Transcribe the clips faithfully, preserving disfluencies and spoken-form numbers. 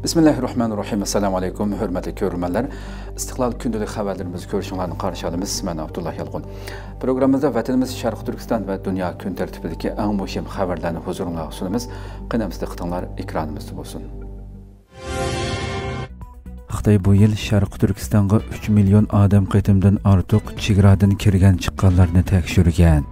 بىسمىللاھىررەھمانىررەھىم. ئەسسالامۇ ئەلەيكۇم، ھۆرمەتلىك كۆرۈرمەنلەر. ئىستىقلال كۈندىلىك خەۋەرلىرىمىزنى كۆرۈشۈڭلارنى قارشى ئالىمىز. مەن ئابدۇللا يالقۇن. پروگراممىمىزدا ۋەتىنىمىز شەرقىي تۈركىستان ۋە دۇنيا كۈن تەرتىپىدىكى ئەڭ مۇھىم خەۋەرلەرنى ھۇزۇرۇڭلارغا سۇنىمىز. قېنى ئەمىسە دىققىتىڭلار ئېكرانىمىزدا بولسۇن. خىتاي بۇ يىل شەرقىي تۈركىستانغا ئۈچ مىليون ئادەم قېتىمدىن ئارتۇق چېگرادىن كىرگەن چىققانلارنى تەكشۈرگەن.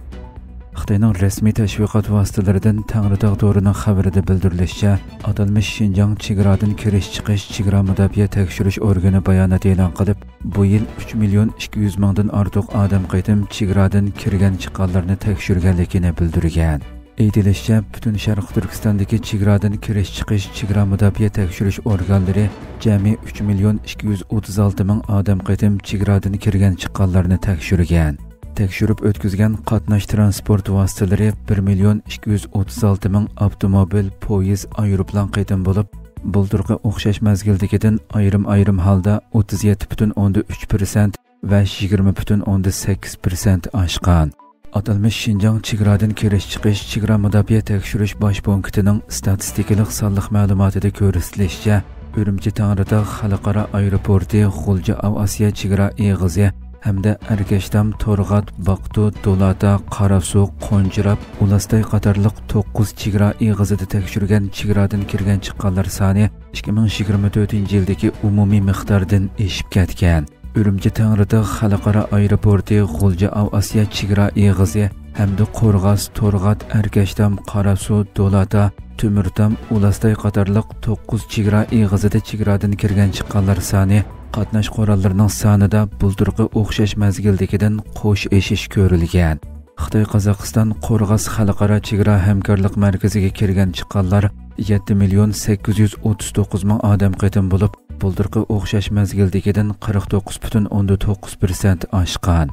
خىتاينىڭ رەسمىي تەشۋىقات ۋاسىتىلىرىدىن تەڭرىتاغ تورىنىڭ خەۋىرىدە بىلدۈرۈلۈشىچە، ئاتالمىش شىنجاڭ چېگرادىن كىرىش چىقىش چېگرا مۇداپىئە تەكشۈرۈش ئورگىنى بايانات ئېلان قىلىپ، بۇ يىل ئۈچ مىليون ئىككى يۈز مىڭدىن ئارتۇق ئادەم قېتىم چېگرادىن كىرگەن چىققانلارنى تەكشۈرگەنلىكىنى بىلدۈرگەن. ئېيتىلىشىچە، پۈتۈن شەرقىي تۈركىستاندىكى چېگرادىن كىرىش چىقىش چېگرا مۇداپىئە تەكشۈرۈش ئورگانلىرى جەمئىي ئۈچ مىليون ئىككى يۈز ئوتتۇز ئالتە مىڭ ئادەم قېتىم چېگرادىن كىرگەن چىققانلارنى تەكشۈرگەن. تەكشۈرۈپ ئۆتكۈزگەن قاتناش تىرانسپورت ۋاسىتىلىرى بىر مىليون ئىككى يۈز ئوتتۇز ئالتە مىڭ ئاپتوموبىل، پويىز، ئايروپىلان قېتىم بولۇپ، بۇلتۇرقى ئوخشاش مەزگىلدىكىدىن ئايرىم-ئايرىم ھالدا ئوتتۇز يەتتە پۈتۈن ئوندىن ئۈچ پىرسەنت ۋە يىگىرمە پۈتۈن ئوندىن سەككىز پىرسەنت ئاشقان. ئاتالمىش شىنجاڭ چېگرادىن كىرىش چىقىش چېگرا مۇداپىئە تەكشۈرۈش باش پونكىتىنىڭ ئىستاتىستىكىلىق سانلىق مەلۇماتىدا كۆرسىتىلىشىچە، ئۈرۈمچى تەڭرىتاغ خەلقئارا ئايروپورتى، غۇلجا ئاۋىئاتسىيە چېگرا ئېغىزى ھەمدە ئەركەشتام، تورغات، باقتۇ، دولاتا، قاراسۇ، قونچىراپ، ئۇلاستاي قاتارلىق توققۇز چېگرا ئېغىزىدا تەكشۈرگەن چېگرادىن كىرگەن چىققانلار سانى ئىككى مىڭ يىگىرمە تۆتىنچى يىلدىكى ئومۇمىي مىقداردىن ئېشىپ كەتكەن. ئۈرۈمچى تەڭرىتاغ خەلقئارا ئايروپورتى، غۇلجا ئاۋىئاتسىيە چېگرا ئېغىزى ھەمدە قورغاس، تورغات، ئەركەشتام، قاراسۇ، دولاتا، تۆمۈرتام، ئۇلاستاي قاتارلىق توققۇز چېگرا ئېغىزىدا چېگرادىن كىرگەن چىققانلار سانى قاتناش قوراللىرىنىڭ سانىدا بۇلتۇرقى ئوخشاش مەزگىلدىكىدىن قوش ئېشىش كۆرۈلگەن. خىتاي-قازاقىستان قورغاس خەلقئارا چېگرا ھەمكارلىق مەركىزىگە كىرگەن چىققانلار يەتتە مىليون سەككىز يۈز ئوتتۇز توققۇز مىڭ ئادەم قېتىم بولۇپ، بۇلتۇرقى ئوخشاش مەزگىلدىكىدىن قىرىق توققۇز پۈتۈن ئوندىن توققۇز پىرسەنت ئاشقان.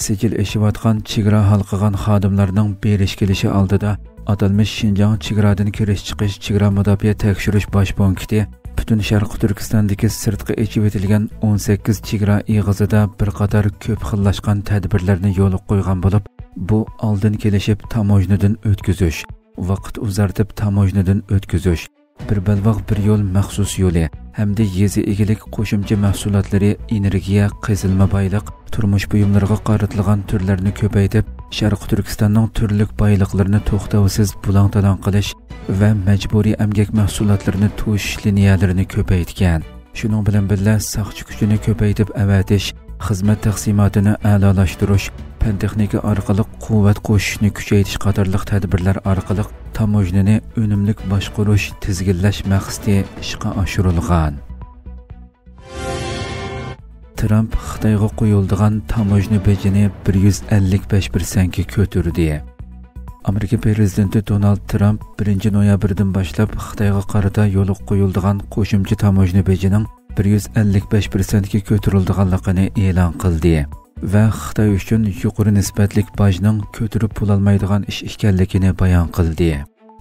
سىجىل ئېشىۋاتقان چېگرا ھالقىغان خادىملارنىڭ بېرىش-كېلىشى ئالدىدا ئاتالمىش شىنجاڭ چېگرادىن كىرىش-چىقىش چېگرا مۇداپىئە تەكشۈرۈش باش پونكىتى پۈتۈن شەرقىي تۈركىستاندىكى سىرتقا ئېچىۋېتىلگەن ئون سەككىز چېگرا ئېغىزىدا بىر قاتار كۆپ خىللاشقان تەدبىرلەرنى يولغا قويغان بولۇپ، بۇ ئالدىن كېلىشىپ تاموژنىدىن ئۆتكۈزۈش، ۋاقىت ئۇزارتىپ تاموژنىدىن ئۆتكۈزۈش، بىر بەلباغ بىر يول مەخسۇس يولى ھەمدە يېزا ئىگىلىك قوشۇمچە مەھسۇلاتلىرى، ئېنېرگىيە، قېزىلما بايلىق، تۇرمۇش بۇيۇملىرىغا قارىتىلغان تۈرلەرنى كۆپەيتىپ، شەرقىي تۈركىستاننىڭ تۈرلۈك بايلىقلىرىنى توختاۋسىز بۇلاڭ-تالاڭ قىلىش ۋە مەجبۇرىي ئەمگەك مەھسۇلاتلىرىنى توشۇش لىنىيەلىرىنى كۆپەيتكەن. شۇنىڭ بىلەن بىللە، ساقچى كۈچىنى كۆپەيتىپ ئەۋەتىش، خىزمەت تەقسىماتىنى ئەلالاشتۇرۇش، پەن-تېخنىكا ئارقىلىق قۇۋۋەت قوشۇشنى كۈچەيتىش قاتارلىق تەدبىرلەر ئارقىلىق تاموژنىنى ئۈنۈملۈك باشقۇرۇش، تىزگىنلەش مەقسىتى ئىشقا ئاشۇرۇلغان. ترامپ خىتايغا قويۇلىدىغان تاموژنا بېجىنى بىر يۈز ئەللىك بەش پىرسەنتكە كۆتۈردى. ئامېرىكا پىرېزىدېنتى دونالد ترامپ بىرىنچى نويابىردىن باشلاپ خىتايغا قارىتا يولغا قويۇلىدىغان قوشۇمچە تاموژنا بېجىنىڭ بىر يۈز ئەللىك بەش پىرسەنتكە كۆتۈرۈلىدىغانلىقىنى ئېلان قىلدى ۋە خىتاي ئۈچۈن يۇقىرى نىسبەتلىك باجنىڭ كۆتۈرۈپ بولالمايدىغان ئىش ئىكەنلىكىنى بايان قىلدى.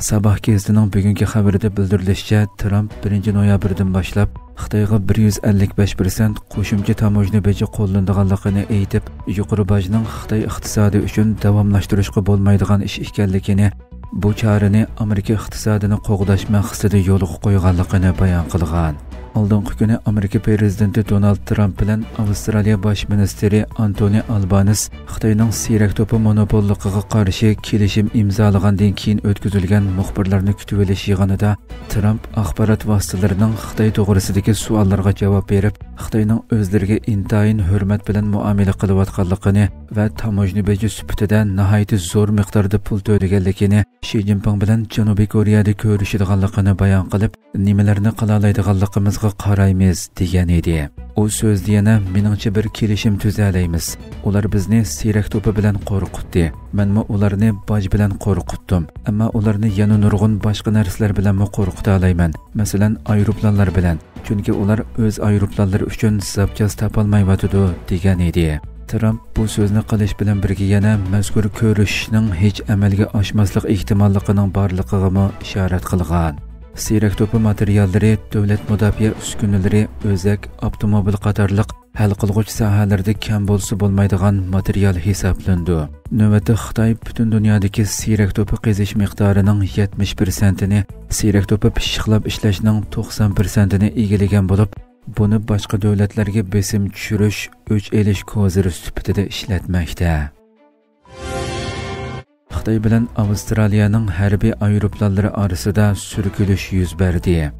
ساباھ گېزىتىنىڭ بۈگۈنكى خەۋىرىدە بىلدۈرۈلۈشىچە، ترامپ بىرىنچى نويابىردىن باشلاپ خىتايغا بىر يۈز ئەللىك بەش پىرسەنت قوشۇمچە تاموژنا بېجى قوللىنىدىغانلىقىنى ئېيتىپ، يۇقىرى باجنىڭ خىتاي ئىقتىسادى ئۈچۈن داۋاملاشتۇرۇشقا بولمايدىغان ئىش ئىكەنلىكىنى، بۇ چارىنى ئامېرىكا ئىقتىسادىنى قوغداش مەقسىتىدە يولغا قويغانلىقىنى بايان قىلغان. ئالدىنقى كۈنى ئامېرىكا پىرېزىدېنتى دونالد ترامپ بىلەن ئاۋسترالىيە باش مىنىستىرى ئانتونى ئالبانىس خىتاينىڭ سېرەك توپى مونوپوللۇقىغا قارشى كېلىشىم ئىمزالىغاندىن كېيىن ئۆتكۈزۈلگەن مۇخبىرلارنى كۈتۈۋېلىش يىغىنىدا ترامپ ئاخبارات ۋاسىتىلىرىنىڭ خىتاي توغرىسىدىكى سوئاللارغا جاۋاب بېرىپ، خىتاينىڭ ئۆزلىرىگە ئىنتايىن ھۆرمەت بىلەن مۇئامىلە قىلىۋاتقانلىقىنى ۋە تاموژنا بېجى سۈپىتىدە ناھايىتى زور مىقداردا پۇل تۆلىگەنلىكىنى، شى جىنپىڭ بىلەن جەنۇبىي كورېيەدە كۆرۈشىدىغانلىقىنى بايان قىلىپ، نېمىلەرنى قىلالايدىغانلىقىمىزغا قارايمىز، دېگەن ئىدى. ئۇ سۆزىدە يەنە، مېنىڭچە بىر كېلىشىم تۈزەلەيمىز. ئۇلار بىزنى سېرەك توپى بىلەن قورقۇتتى. مەنمۇ ئۇلارنى باج بىلەن قورقۇتتۇم. ئەمما ئۇلارنى يەنە نۇرغۇن باشقا نەرسىلەر بىلەنمۇ قورقۇتالايمەن. مەسىلەن، ئايروپىلانلار بىلەن. چۈنكى ئۇلار ئۆز ئايروپىلانلىرى ئۈچۈن زاپچاس تاپالمايۋاتىدۇ، دېگەن ئىدى. ترامپ بۇ سۆزنى قىلىش بىلەن بىرگە يەنە مەزكۇر كۆرۈشۈشنىڭ ھېچ ئەمەلگە ئاشماسلىق ئېھتىماللىقىنىڭ بارلىقىغىمۇ ئىشارەت قىلغان. سىيرەك توپى ماتېرىياللىرى دۆلەت مۇداپىئە ئۈسكۈنىلىرى، ئۆزەك، ئاپتوموبىل قاتارلىق ھەل قىلغۇچ ساھەلەردە كەم بولسا بولمايدىغان ماتېرىيال ھېسابلىنىدۇ. نۆۋەتتە خىتاي پۈتۈن دۇنيادىكى سىيرەك توپى قېزىش مىقدارىنىڭ يەتمىش پىرسەنتىنى، سىيرەك توپى پىششىقلاپ ئىشلەشنىڭ توقسان پىرسەنتىنى ئىگىلىگەن بولۇپ، بۇنى باشقا دۆلەتلەرگە بېسىم چۈشۈرۈش، ئۆچ ئېلىش كوزىرى سۈپىتىدە ئىشلەتمەكتە. خىتاي بىلەن ئاۋسترالىيەنىڭ ھەربىي ئايروپىلانلىرى ئارىسىدا سۈركىلىش يۈز بەردى.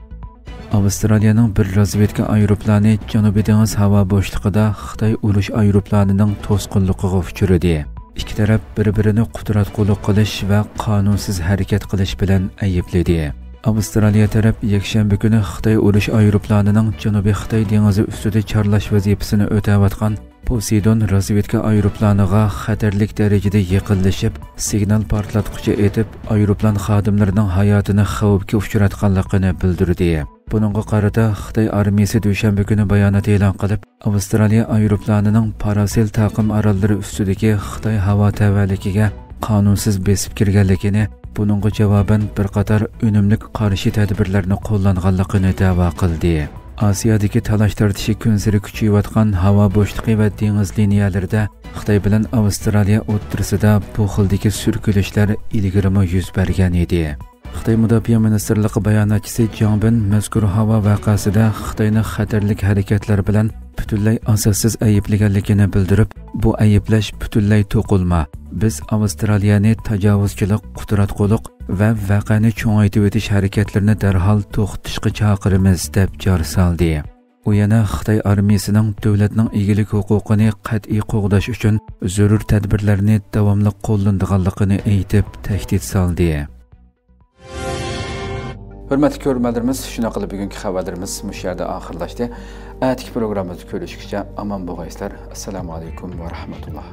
ئاۋسترالىيەنىڭ بىر رازۋېدكا ئايروپىلانى جەنۇبىي دېڭىز ھاۋا بوشلۇقىدا خىتاي ئۇرۇش ئايروپىلانىنىڭ توسقۇنلۇقىغا ئۇچرىدى. ئىككى تەرەپ بىر-بىرىنى قۇتراتقۇلۇق قىلىش ۋە قانۇنسىز ھەرىكەت قىلىش بىلەن ئەيىبلىدى. ئاۋسترالىيە تەرەپ يەكشەنبە كۈنى خىتاي ئۇرۇش ئايروپىلانىنىڭ جەنۇبىي خىتاي دېڭىزى ئۈستىدە چارلاش ۋەزىپىسىنى ئۆتەۋاتقان پوسېيدون رازۋېدكا ئايروپىلانىغا خەتەرلىك دەرىجىدە يېقىنلىشىپ، سىگنال پارتلاتقۇچى ئېتىپ، ئايروپىلان خادىملىرىنىڭ ھاياتىنى خەۋپكە ئۇچراتقانلىقىنى بىلدۈردى. بۇنىڭغا قارىتا خىتاي ئارمىيىسى دۈشەنبە كۈنى بايانات ئېلان قىلىپ، ئاۋسترالىيە ئايروپىلانىنىڭ پاراسېل تاقىم ئاراللىرى ئۈستىدىكى خىتاي ھاۋا تەۋەلىكىگە قانۇنسىز بېسىپ كىرگەنلىكىنى، بۇنىڭغا جاۋابەن بىر قاتار ئۈنۈملۈك قارشى تەدبىرلەرنى قوللانغانلىقىنى دەۋا قىلدى. ئاسىيادىكى تالاش تارتىشى كۈنسېرى كۈچىيىۋاتقان ھاۋا بوشلۇقى ۋە دېڭىز لىنىيەلىرىدە خىتاي بىلەن ئاۋسترالىيە ئوتتۇرىسىدا بۇ خىلدىكى سۈركىلىشلەر ئىلگىرىمۇ يۈز بەرگەن ئىدى. خىتاي مۇداپىئە مىنىستىرلىقى باياناتچىسى جاڭ بېن مەزكۇر ھاۋا ۋەقەسىدە خىتاينى خەتەرلىك ھەرىكەتلەر بىلەن پۈتۈنلەي ئاساسسىز ئەيىبلىگەنلىكىنى بىلدۈرۈپ، بۇ ئەيىبلەش پۈتۈنلەي توقۇلما. بىز ئاۋسترالىيەنى تاجاۋۇزچىلىق، قۇتراتقۇلۇق ۋە ۋەقەنى چوڭايتىۋېتىش ھەرىكەتلىرىنى دەرھال توختىتىشقا چاقىرىمىز، دەپ جار سالدى. ئۇ يەنە خىتاي ئارمىيىسىنىڭ دۆلەتنىڭ ئىگىلىك ھوقۇقىنى قەتئىي قوغداش ئۈچۈن زۆرۈر تەدبىرلەرنى داۋاملىق قوللىنىدىغانلىقىنى ئېيتىپ، تەھدىت سالدى. ھۆرمەتلىك كۆرۈرمەنلىرىمىز، شۇنداق قىلىپ بۈگۈنكى خەۋەرلىرىمىز مۇشۇ يەردە ئاخىرلاشتى. ئەتىكى پروگراممىمىزدا كۆرۈشكىچە ئامان بولغايسىلەر. ئەسسالامۇ ئەلەيكۇم ۋە رەھمەتۇللا.